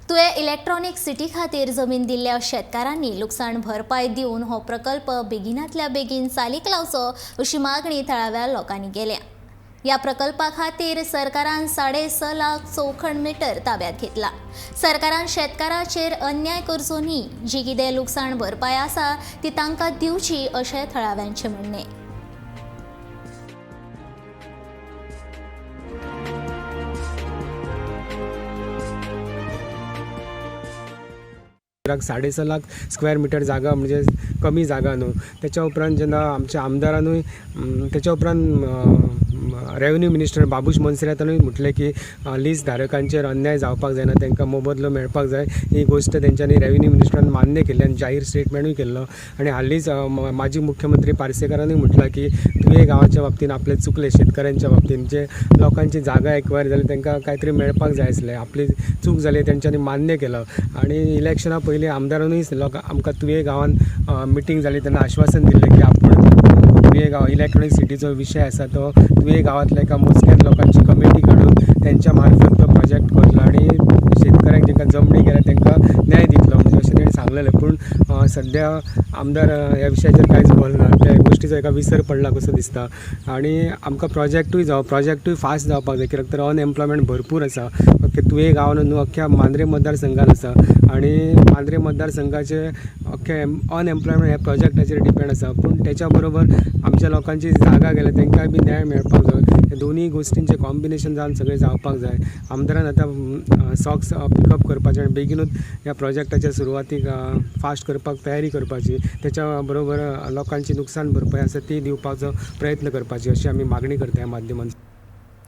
तुयें electronic city खातीर जमीन दिल्ल्या शेतकारांनी लुकसाण भरपाय दिवन हो प्रकल्प बेगिनातल्या बेगीन चालीक लावचो अशी मागणी थळाव्या लोकांनी केल्या. या प्रकल्पा खातीर सरकारान 6.5 लाख चौखण मिटर ताब्यात घेतला. सरकारान शेतकाराचेर अन्याय करचो न्ही, जी कितें लुकसाण भरपाय आसा ती तांकां दिवची अशें थळाव्यांचें म्हणणें. 6.5 लाख स्क्वेअर मिटर जागा म्हणजे कमी जागा न्हू. तेच्या उपरांत जेन्ना आमच्या आमदारानूय, तेच्या उपरांत रेवेन्यू मिनिस्टर बाबूश मोन्सेरातानूय म्हटलें की लीज धारकांचेर अन्याय जावपाक जायना, तांकां मोबदलो मेळपाक जाय. ही गोश्ट तेंच्यांनी, रेवेन्यू मिनिस्टरान मान्य केल्ली आनी जाहीर स्टेटमेंटूय केल्लो. आनी हालींच माजी मुख्यमंत्री पार्सेकारानूय म्हटलां की तुयें गांवाच्या बाबतीन आपलें चुकलें, शेतकऱ्यांच्या बाबतीन जे लोकांची जागा एक्वायर जाली तांकां कांय तरी मेळपाक जाय आसलें, आपली चूक जाली तेंच्यांनी मान्य केलं. आनी इलेक्शना पयलीं आमदारानूय लोकां आमकां तुयें गांवांत मिटींग जाली तेन्ना आश्वासन दिल्लें की आपूण तुयें गांव इलेक्ट्रॉनीक सिटीचो विशय आसा तो तुयें गांवांतल्या एका मोजक्या लोकांची कमिटी काडून तेंच्या मार्फत तो प्रोजेक्ट करतलो आनी शेतकऱ्यांक जेंका जमणी गेल्या तांकां न्याय दितलो म्हणजे अशें तेणी सांगलेलें. पूण सद्या आमदार ह्या विशयाचेर कांयच बोलना. त्या गोश्टीचो एका विसर पडला कसो दिसता. आनी आमकां प्रोजेक्टूय फास्ट जावपाक जाय, कित्याक तर अनएम्प्लॉयमेंट भरपूर आसा. अख्खे तुयें गांवान न्हू, अख्ख्या मांद्रे मतदारसंघान आसा आनी मांद्रे मतदारसंघाचे अख्खे अनएम्प्लॉयमेंट ह्या प्रोजेक्टाचेर डिपेंड आसा. पूण तेच्या बरोबर आमच्या लोकांची जागा गेल्या तांकांय बी न्याय मेळपाक जाय. हे दोनूय गोश्टींचें कॉम्बिनेशन जावन सगळें जावपाक जाय. आमदारान आतां सॉक्स पिकअप करपाचें आनी बेगिनूच ह्या प्रोजेक्टाच्या सुरवातीक फास्ट करपाक तयारी करपाची, तेच्या बरोबर लोकांची नुकसान भरपाय आसा ती दिवपाचो प्रयत्न करपाची, अशी आमी मागणी करता ह्या माध्यमांतल्यान.